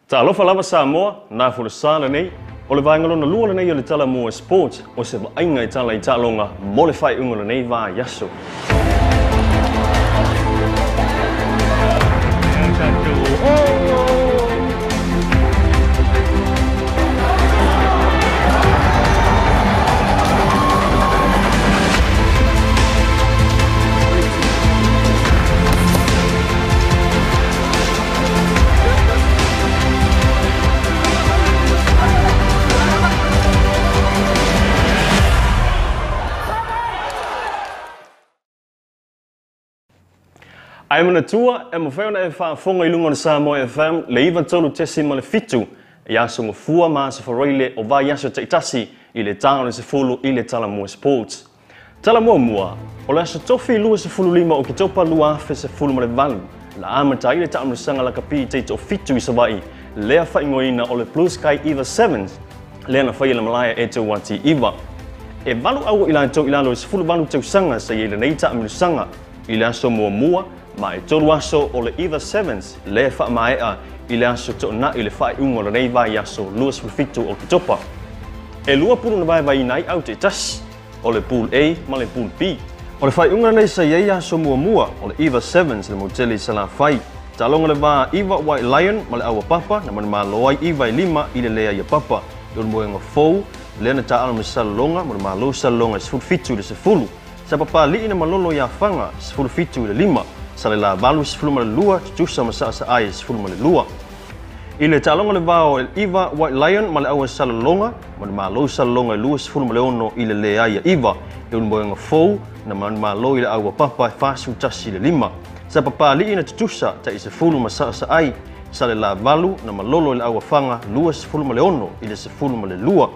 Talofa lava Samoa, na folosa lenei, o le vaega lona lua lenei o le Talomua Sports, o se vaaiga i tala i taaloga mo le faaiuga o lenei vaiaso. Ae manatua, e mafai ona e faafofoga i luga o le Samoa FM le 93.7 i aso Gafua ma aso Faraile o vaiaso taitasi i le ta o le 10 i le Talomua Sports. Tala muamua, o le aso Tofi 25 o Oketopa 2018, na amata ai le taamilosaga lakapi taitoafitu i Savaii, lea faaigoaina o le Blue Sky Eva Sevens, lea na faia i le malae a Eteuati 9. E 8 aua i latou i lalo i le 18 tausaga sa i ai lenei taamilosaga i le aso muamua, ma e 3 aso o le Eva Sevens lea faamaea i le aso Toonai i le faaiuga o lenei vaiaso 27 o Oketopa. E 2 pulu na vaevaeina ai au taitasi, o le Pool A ma le Pool B. O le faaiuga lenei sa i ai aso muamua o le Eva Sevens i le moutele i Salafai. Taaloga le va Eva White Lion ma le Aua Papa na manumalo ai 9 i 5 i le leai a Papa. I le moega fou lea na taaalo ma Salelologa mo le malo Salelologa i 17 i le 10. Sa Papali'i na malolo i Afaga 17 i le 5. Salelavalu 12 tutusa ma Saasaai 12. I le taaloga le va o le Eva White Lion ma le Aua Salelologa, manumalo Salelologa i 26 i le leai a 9. I le moega fou na manumalo i le Aua Papa e 41 i le 5. Sa Papali'i na tutusa tai 10 ma Saasaai. Salelavalu na malolo i le Aua Faga 26 i le 12.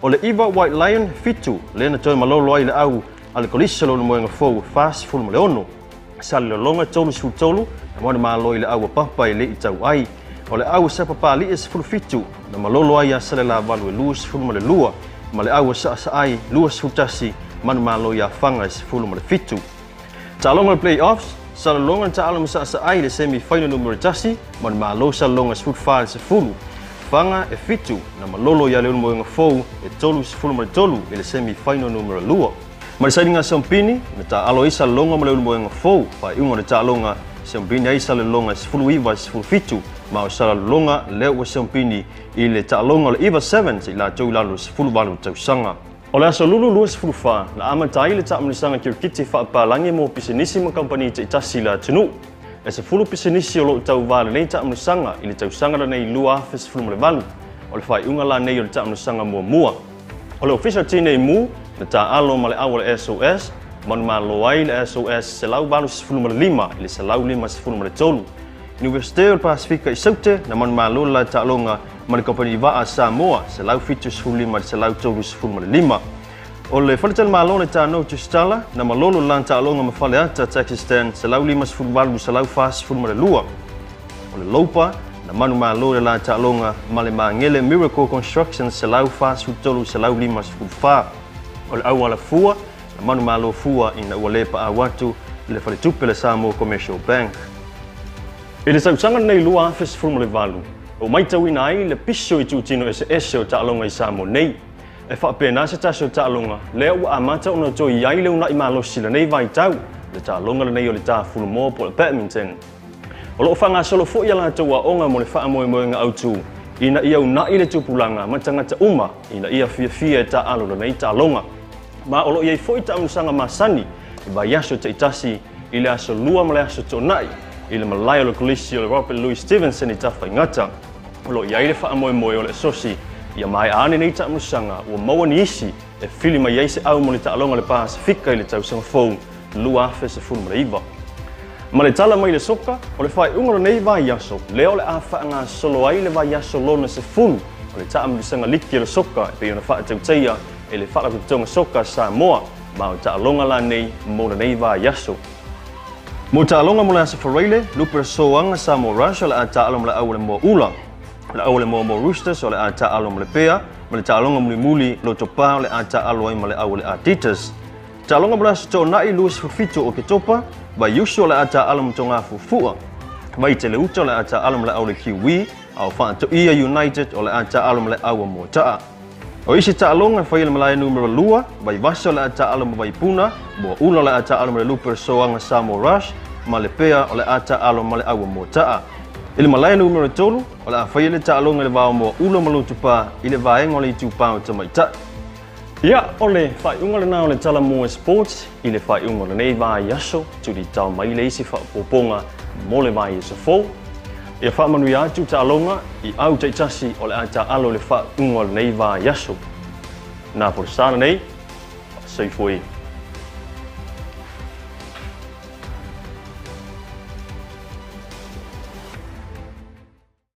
O le Eva White Lion 7 lea na toe malolo ai le au a le Kolisi o le moega fou 46. Salelologa 33 na manumalo i le Aua Papa e le i tau ai. O le au sa Papali'i 17 na malolo ai a Salelavalu e 22 ma le au Saasaai 21 manumalo i Afaga e 17. Taaloga le playoffs, Salelologa na taalo ma Saasaai le semi final numera 1, manumalo Salelologa 14 i le 10. Faga e 7 na malolo i le moega fou e 33 i le semi final numera 2. Ma le sailiga siompini, na taalo ai Salelologa ma le moega fou, faaiuga o le taaloga siompini ai Salelologa 19 i le 17, ma o Salelologa lea ua siompini i le taaloga o le Eva Sevens i latou i lalo 18 tausaga. O le aso Lulu 24, na amata ai le taamilosaga kirikiti faapalangi mo pisinisi ma kamupani taitasi i le atunuu. E 10 pisinisi o loo tauvā lenei taamilosaga i le tausaga lenei 2018, o le faaiuga lanei o le taamilosaga muamua. O le ofisa Tinei Mu na taaalo ma le au o le SOS, manumalo ai le SOS 185 i le 153. Universite o le Pasifika i Saute na manumalo le taaloga ma le kamupani vaa Samoa 175 i le 135. O le faletalimalo le Tano Tusitala na malolo le taaloga ma Faleata Taxistan 158 142. O le Lopa na manumalo le taaloga ma le Magele Miracle Construction 143 154. O le au alafua na manumalo fua ina ua le paau atu i le faletupe le Samoa Commercial Bank. I le tausaga lenei 2018, o maitauina ai le piso i tutino eseese o taaloga i Samoa nei. E faapena se tasi o taaloga lea ua amata ona toe i ai le uunai malosi lenei vaitau, le taaloga lenei o le tafulomoa po o le badminton. O loo faagasolo foi a latou aoga mo le faamoemoega autu ina ia uunai le tupulaga ma tagata uma ina ia fiafia e taaalo lenei taaloga. Ma o loo i ai foi taamilosaga masani i vaiaso taitasi i le aso Lua ma le aso Toonai i le malae o le Kolisi o le Robert Louis Stevenson i Tafaigata. O loo i ai le faamoemoe o le asosi ia maea ane nei taamilosaga ua maua nisi e fili mai ai se au mo le taaloga le Pasifika i le tausaga fou 2019. Ma le tala mai le soka, o le faaiuga o lenei vaiaso, lea o le a faagasolo ai le vaiaso lona 10 o le taamilosaga liki o le soka e pei ona faatautaia e le Faalapotopotoga Soka Samoa, ma o taaloga lanei mo lenei vaiaso. Mo taaloga mo le aso Faraile, Lupe Soaga Samoa Rush o le a taalo ma le au o le Moa Ula. Le au o le Moa Moa Roosters o le a taalo ma le Pea, ma le taaloga mulimuli Lotopa o le a taalo ai ma le au o le Adidas. Taaloga mo le aso Toonai 27 o Oketopa, Vaiusu o le a taalo ma Toga Fuafua. Vaitele Uta o le a taaalo ma le au le Kiwi, a o Faatoia United o le a taaalo ma le au Moata'a. O isi taaloga e faia le malae numera 2, Vaivasa o le a taaalo ma Vaipuna, Moaula o le a taaalo ma le Lupe Soaga Samoa Rush, ma Lepea o le a taaalo ma le au Moata'a. I le malae numera 3, o le a faia le taaloga i le va o Moaula ma Lotupa i le vaega o le Itupa o Tamaitai. Ia, o le faaiuga lena o le Talomua Sports i le faaiuga o lenei vaiaso, tulitao mai le isi faaopoopoga mo le vaiaso fou. Ia faamanuia atu taaloga i au taitasi o le a taaalo i le faaiuga o lenei vaiaso. Na folasaga nei, soifua ia.